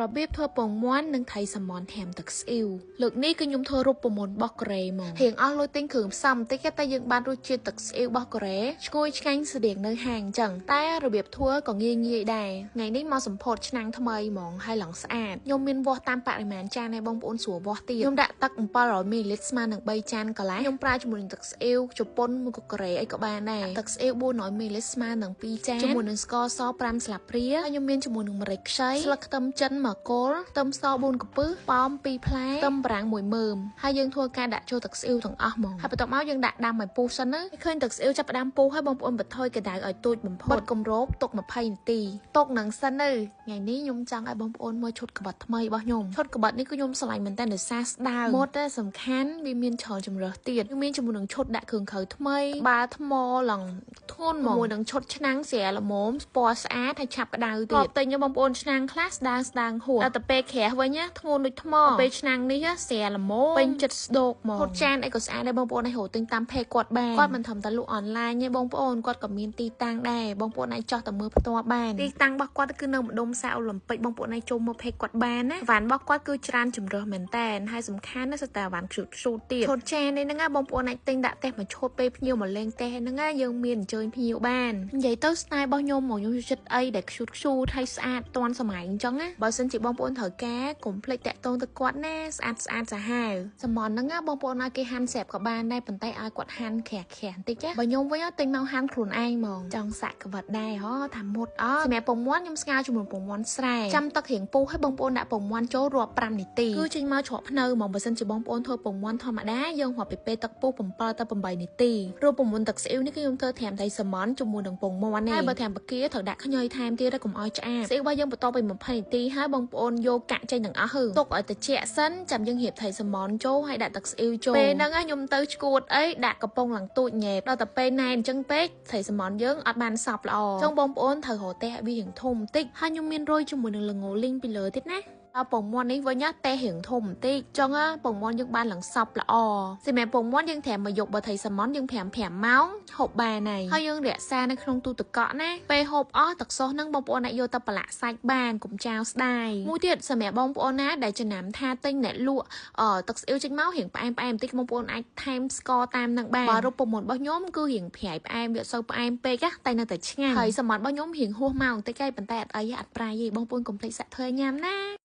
របៀបធ្វើពងមាន់និងថៃសាម៉នថែមទឹកស្អ៊ីវលើកនេះគឺខ្ញុំធ្វើរូបមន្តរបស់កូរ៉េមករៀងអស់លុយទិញគ្រឿងផ្សំបន្តិចតែយើងបានរសជាតិទឹកស្អ៊ីវរបស់កូរ៉េឈ្ងុយឆ្ងាញ់ស្តៀងនៅហាងអញ្ចឹងតែរបៀបធ្វើក៏ងាយងាយដែរថ្ងៃនេះមកសម្ពោធឆ្នាំងថ្មីហ្មងហើយឡើងស្អាតខ្ញុំមានវាស់តាមបរិមាណចានឲ្យបងប្អូនស្រួលវាស់ទៀតខ្ញុំដាក់ទឹក700មីលីលីត្រស្មើនឹង3ចានកន្លះខ្ញុំប្រើជាមួយនឹងទឹកស្អ៊ីវជប៉ុនមួយក៏កូរ៉េអីក៏បានដែរទឹកស្អ៊ីវ400មីលីលីត្រស្មើនឹង2ចានជាមួយនឹងស្ករស5ស្លាបព្រាហើយខ្ញុំមានជាមួយនឹងម្រេចខ្ចីស្លឹកខ្ទឹមចិន1គល់ខ្ទឹមស4កំពឹសប៉ោម2ផ្លែខ្ទឹមបារាំង1មើមហើយយើងធ្វើការដាក់ចូលទឹកស្អ៊ីវទាំងអស់ហ្មងហើយបន្ទាប់មកយើងដាក់ដាំឲ្យពុះសិនណាឃើញទឹកស្អ៊ីវចាប់ផ្ដើមពុះហើយបងប្អូនបន្ថយកម្ដៅឲ្យទូចបំផុតបិទគម្របទុក20នាទីទុកនឹងសិនទៅថ្ងៃនេះខ្ញុំចង់ឲ្យបងប្អូនមើលឈុតក្បាត់ថ្មីរបស់ខ្ញុំឈុតក្បាត់នេះគឺខ្ញុំស្រឡាញ់មែនតើដោយសារស្ដើងម៉ូតតែសំខាន់វាមានច្រើនជម្រើសទៀតមានជាមួយនឹងឈុតដាក់គ្រឿងក្រៅថ្មីបាល់ថ្មឡើងធ្ងន់ជាមួយនឹងឈុតឆ្នាំងស្រាលល្មមពណ៌ស្អាតហើយឆាប់ក្តៅទៀតទិញបងប្អូនឆ្នាំងខ្លះស្ដើងស្ដើងហួសដល់ទៅពេលក្រាស់វិញធ្ងន់ដូចថ្មពេលឆ្នាំងនេះស្រាលល្មមពេញចិត្តស្ដោកហ្មងឈុតចានអីក៏ស្អាតដែរបងប្អូនឲ្យរកទិញតាម page គាត់បានគាត់មិនត្រឹមតែលក់អនឡាញទេបងប្អូនគាត់ក៏មានទីតាំងដែរបងប្អូនអាចចោះទៅមើលផ្ទាល់បានទីតាំងរបស់គាត់គឺនៅម្ដុំសាអូឡ িম্প ិកបងប្អូនអាចចូលមើល page គាត់បានណាវ៉ាន់របស់គាត់គឺច្រើនជម្រើសមែនតែនហើយសំខាន់ណាស់សុទ្ធតែវ៉ាន់ខ្ជូតខ្ជូតទៀតឈុតចាននេះហ្នឹងណាបងប្អូនអាចទិញដាក់ផ្ទះមួយឈុតពេលភ្ញៀវមកលេងផ្ទះហ្នឹងណាយើងមានអញ្ជើញភ្ញៀវបាននិយាយទៅស្ទាយរបស់ខ្ញុំមកខ្ញុំចូលចិត្តអីដែលខ្ជូតខ្ជូតហើយស្អាតទាន់សម័យអញ្ចឹងណាបើសិនជាបងប្អូនត្រូវការកុំភ្លេចតាក់ទងទៅគាត់ណាស្អាតស្អាតសាហាវសមនហ្នឹងណាបងប្អូនឲ្យគេហាន់ស្រាប់ក៏បានដែរប៉ុន្តែឲ្យគាត់ហាន់ក្រាស់ក្រាស់បន្តិចណាបើខ្ញុំវិញទិញមកហាន់ខ្លួនឯងហ្មងចង់សាក់ក្បិតដែរហ៎ថាមុតអសម្រាប់ពងមាន់ខ្ញុំស្ងោរជាមួយពងមាន់ស្រែចាំទឹករៀងពុះឲ្យបងប្អូនដាក់ពងមាន់ចូលរាប់5នាទីគឺចេញមកច្រកភ្នៅហ្មងបើសិនជាបងប្អូនធ្វើពងមាន់ធម្មតាយើងរាប់ពីពេលទឹកពុះ7ទៅ8នាទីរូបមន្តទឹកស្អ៊ីវនេះគឺខ្ញុំធ្វើត្រាំថៃសាម៉នជាមួយនឹងពងមាន់ហើយបើត្រាំបកាត្រូវដាក់ខ្ញីថែមទៀតឲ្យកុំឲ្យឆ្អាបស្អ៊ីវរបស់យើងបន្តไป20នាទីហើយបងប្អូនយកកាក់ចេញទាំងអស់ហឺទុកឲ្យត្រជាក់សិនចាំយើងរៀបថៃសាម៉នចូលហើយដាក់ទឹកស្អ៊ីវចូលពេលហ្នឹងខ្ញុំទៅឆ្កួតអីដាក់កំប៉ុងឡើងទូចញ៉េបដល់តែពេលណែនអញ្ចឹងពេកថៃសាម៉នយើងអត់បានសប់ល្អអញ្ចឹងបងប្អូនត្រូវរកផ្ទះឲ្យវារៀងធំបន្តិចហើយខ្ញុំមានរយជាមួយនឹងល្ងលីងពីលើទៀតណាដល់ពងមាន់នេះវិញតែរៀងធំបន្តិចចឹងពងមាន់យើងបានឡើងសប់ល្អសម្រាប់ពងមាន់យើងត្រាំមកយកបើថៃសាម៉នយើង5ម៉ោងហូបបានហើយហើយយើងរក្សានៅក្នុងទូទឹកកកណាពេលហូបអស់ទឹកសុសហ្នឹងបងប្អូនអាចយកទៅប្រឡាក់សាច់បានកុំចោលស្ដាយមួយទៀតសម្រាប់បងប្អូនណាដែលចំណាំថាទិញអ្នកលក់ទឹកស្អ៊ីវចេញមករៀងផ្អែមផ្អែមបន្តិចបងប្អូនអាចថែមស្ករតាមនឹងបានបើរូបមន្តរបស់ខ្ញុំគឺរៀងប្រៃផ្អែមវាអត់សូវផ្អែមពេកតែនៅតែឆ្ងាញ់ហើយសាម៉នរបស់ខ្ញុំរៀងហួសមកបន្តិចឯងប៉ុន្តែអត់អីអត់ប្រៃទេបងប្អូនកុំភ្លេចសាក់ធ្វើញ៉ាំណា